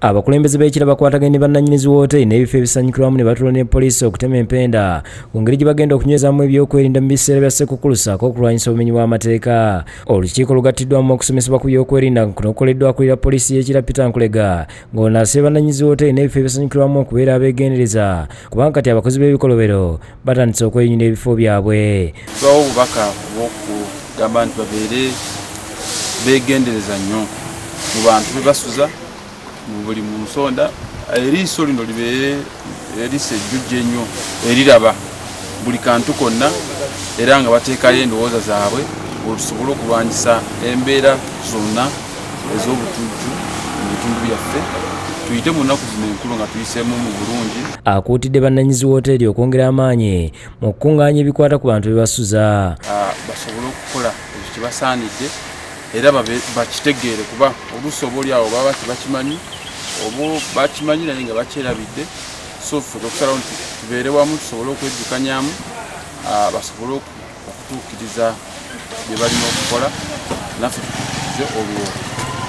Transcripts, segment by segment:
Abakulembeze b'ekira bakwataganye ne bannannyini wooteeri n'ebifo ebisanyukirwamu ne batuula ne poliisi okutema empenda ku ngeri gye bagenda okunywezaamu ebyokwerinda mu biseera bya Ssekukkulu ssaako okulwanyisa obumenyi bw'amateeka. Olukiiko lugattiddwamu okusomesebwa ku byokwerinda kuno kukoleddwa akulira poliisi y'Ekira Peter Nkulega, ng'ono asabye bannannyini wooteeri n'ebifo ebisanyukirwamu okubeera abeegendereza kubanga kati abakozi b'ebikolobero batandise okweyinyira ebifo byabwe. Tubawa obubaka obw'okugamba nti babeere beegendereza nnyo mu bantu be basuza mu buli mu nsonda, eriiso lino libeere eriiso ejjujja ennyo eriraba buli kantu konna, era nga bateekayo endowooza zaabwe olusobole okulwanyisa embeera zonna ez'obutujju mu bitundu byaffe, tuyite mu nnaku zino enkulu nga tuyiseemu mu bulungi. Akuutidde bannannyini wooteeri okwongera amaanyi mu kukungaanya ebikwata ku bantu be basuza, basobole okukola ekyo kye basaanidde era bakitegeere, kuba oluusi oba oli awo baba tebakimanyi oba bakimanyi naye nga bakyerabidde. So ffe okusalawo nti tubeere wamu tusobole okwejjukanyamu, basobole okutuukiriza bye balina okukola, naffe tutuukirize olwo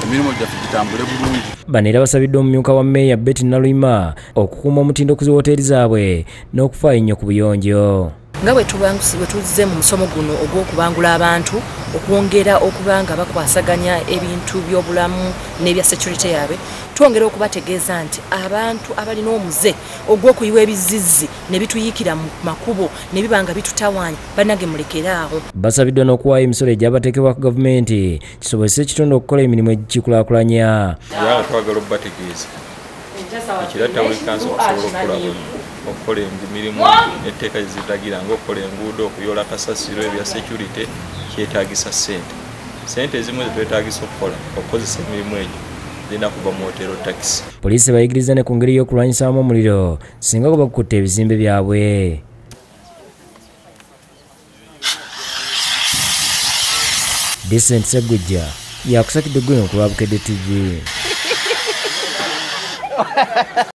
emirimu gyaffe gitambule bulungi. Bano era basabiddwa omumyuka wa mmeeya Betty Naluyima okukuuma omutindo ku ziwooteeri zaabwe n'okufaayo ennyo ku buyonjo. Nga bwe tuzze mu musomo guno ogw'okubangula abantu okwongera okuba nga bakwasaganya ebintu by'obulamu n'ebya security yaabwe, twongera okubategeeza nti abantu abalina omuze ogw'okuyiwa ebizizzi ne bituyiikira mu makubo ne biba nga bitutawaanya, bannange mulekere awo. Basabiddwa n'okuwaayo emisolo egyabateekebwa ku gavumenti kisobozese ekitundu okukola emirimu egikikulaakulanya. Era twagala okubategeeza Ekira Town Council okusobola okukola emirimu etteeka zitagira ng'okukola enguudo, okuyoola kasasiro, ebya security kyetaagisa ssente. Ssente ezimu zetwetaagisa okukola okukozesa emirimu egyo zirina kuva mu hotel tax. Poliisi bayigiriza ne ku ngeri y'okulwanyisaamu omuliro singa guba gukutte ebizimbe byabwe. Decent Ssegujja yakusakidde gwino ku lwa Bukedde TV.